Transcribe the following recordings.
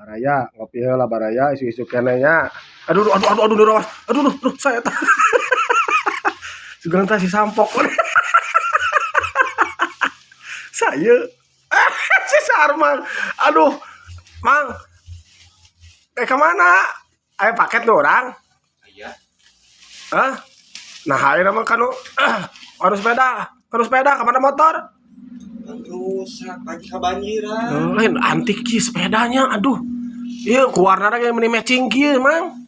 Baraya, ngopi heula baraya isu-isu keneh nya. Aduh aduh aduh aduh aduh aduh aduh, aduh saya teh. Sugan teh si sampok. Saya si Sarman. Aduh, Mang. Eh kemana? Ayo paket tuh orang. Iya. Hah? Nah, ayo mah kanu kanu sepeda, kanu sepeda kemana motor? Rusak pagi kebanjiran. Lain antik kieu sepedanya, aduh. Iya, ku warna kayak meni matching kieu, Mang.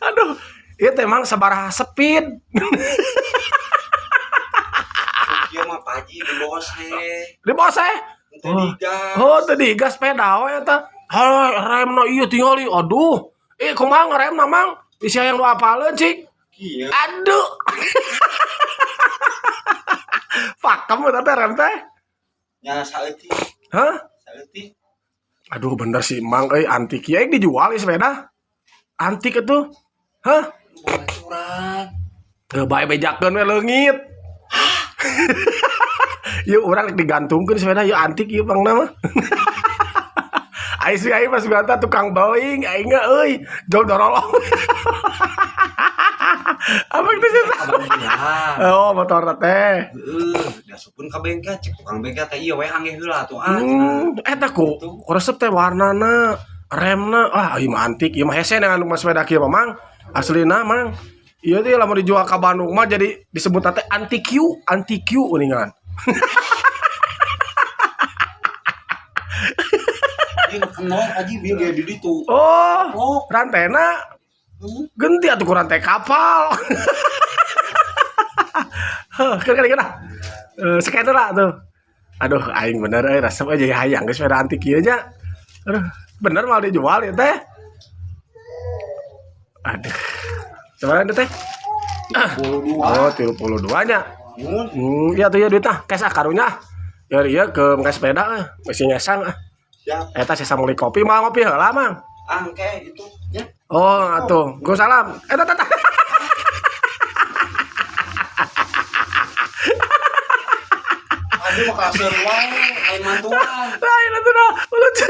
Aduh, ieu teh Mang sabaraha speed. Ieu mah pagi di bose. Di bose. Teu digas. Oh, teu digas sepeda we eta. Hai, remna ieu tingali. Aduh. Ih, kumaha ngeremna, Mang? Bisi hayang nu apaleun cik. Kieu. Aduh. Pakem eta teh rem teh. Nya saeutik, Hah? Saeutik. Aduh, bener sih Mang euy antik ieu dijual ieu sepeda. Antik itu. Hah? Baturan. Teu bae bejakeun we leungit. Yuk urang digantungkeun sepeda yuk antik ieu pangna mah. Aing sih aing pas gua tukang beling aing ge euy jauh dorolong. Apa itu sih? Kebanjiran. Oh, motor teh. Heeh, diasupkeun ka bengkel, cek tukang bengkel teh ieu we angge heula atuh ah. Eta ku resep teh warnana, remna, ah ieu mah antik, ieu mah hese dengan mah sepeda kieu mah Mang. Aslina Mang. Ieu teh lamun dijual ka Bandung mah jadi disebut teh anti Q, anti Q uningan. Ieu nu kenor aji bieu ge di ditu. Oh, Oh, rantena genti atuh ku rantai kapal. Heuh, kan kan kan. Eh, sekian lah tuh. Aduh, aing bener euy resep aja ya hayang geus sepeda antik ieu nya. Aduh, bener mal dijual ya teh. Aduh. Coba teh. 32. Oh, 32 nya. Mun Iya tuh ya duitna, cash ah karunya. Ya iya ke make sepeda ah, masih ngesang ah. Siap. Eta sesa meuli kopi mah ngopi heula Mang. Angke itu nya. Oh, atuh. Go salam. Eta eta. Aduh mah kaseur wae, lain mantuan. Lain atuh dah. Lucu.